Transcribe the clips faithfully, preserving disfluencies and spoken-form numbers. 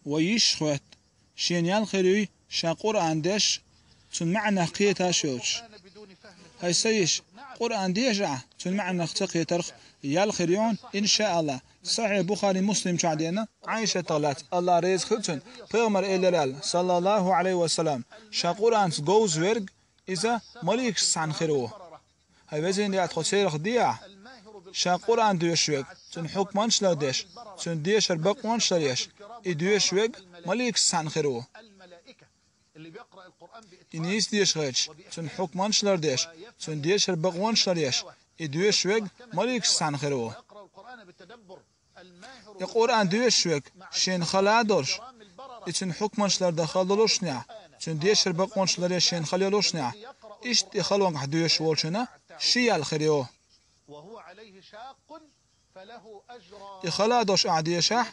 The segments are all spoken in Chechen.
Вай йиша хоьтту, шена ял хир юй ша Къуръан деш, цуьнан маьӀнах кхеташ йоцуш. ХӀай сан йиша, Къуръан деша ахь, цуьнан маьӀнах ца кхетарх ял хир ю хьуна, иншааллахӀ. Сахьихь Бухари, Муслим чохь деана, Ӏайшатах лаьцна, АллахӀ реза хила цунна, пайхамара элира аьлла, саллаллахӀу Ӏалайхи ва саллам, ша Къуръанца говза верг, иза маликашца цхьаьна хир ву. ХӀай везан Дела, тхо церах де ахь, ша Къуръан доьшуш верг, цуьнан хьукманаш лардеш, цуьнан дешар бакъонаш ларъеш, и доьшуш верг маликашца цхьаьна хир ву. И нийса деша хилча, цуьнан хьукманаш лардеш, цуьнан дешар бакъонаш ларъеш, и доьшуш верг маликашца цхьаьна хир ву. И Къуръан доьшуш верг шена хала а долуш, и цуьнан хьукманаш лардан хала долушшехь, цуьнан дешар бакъонаш ларъеш шена хала йолушшехь, иштта и халонга ахь доьшуш волчунна ши ял хир ю. И хала а долуш ахь дешахь,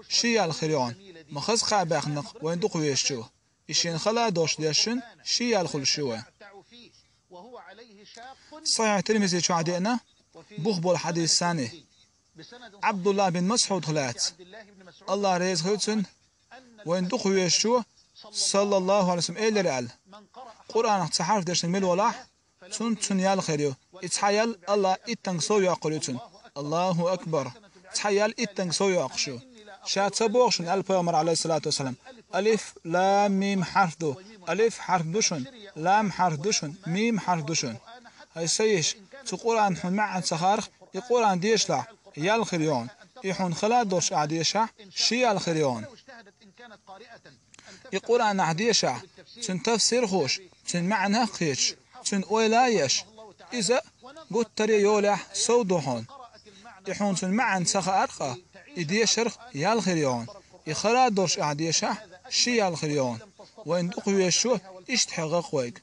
ши ял хир ю хьуна. Ма хаза кхаъ баьхнарг вайна дукха везачо. И шена хала а долуш дешчун ши ял хуьлуш ю вайн. Сахьихь Тирмизи чохь деана, бух болу хьадис санна, Ӏабдуллахь бин МасӀудах лаьцна, АллахӀ реза хила цунна, вайна дукха везачо, саллаллахӀу Ӏалайхи ва саллам, элира аьлла, Къуръанах цхьа хьарф дешнарг мила валахь, цунна цуьнан ял хир ю. И цхьа ял АллахӀа иттанга сов йоккхур ю цунна. АллахӀу акбар! Цхьа ял иттанга сов йоккхуш ю. Ша ца боху шуна, аьлла пайхамара, Ӏалайхиссалату вассалам, алиф, лам, мим хьарф ду. Алиф хьарф ду шуна, лам хьарф ду шуна, мим хьарф ду шуна. ХӀай сан йиша, цу Къуръанан хьуна маьӀна ца хаарх, и Къуръан дешалахь, ял хир ю хьуна. И хьуна хала а долуш ахь дешахь, ши ял хир ю хьуна. И Къуръан ахь дешахь, цуьнан тафсир хууш, цуьнан маьӀна а кхеташ, цуьнан ойла а еш, иза гуттаре а йолехь сов ду хьуна. И хьуна цуьнан маьӀна ца хаарх а, и дешарх ял хир ю хьуна. И хала а долуш ахь дешахь, ши ял хир ю хьуна. Вайна дукха везачо иштта хьегӀахь вайга.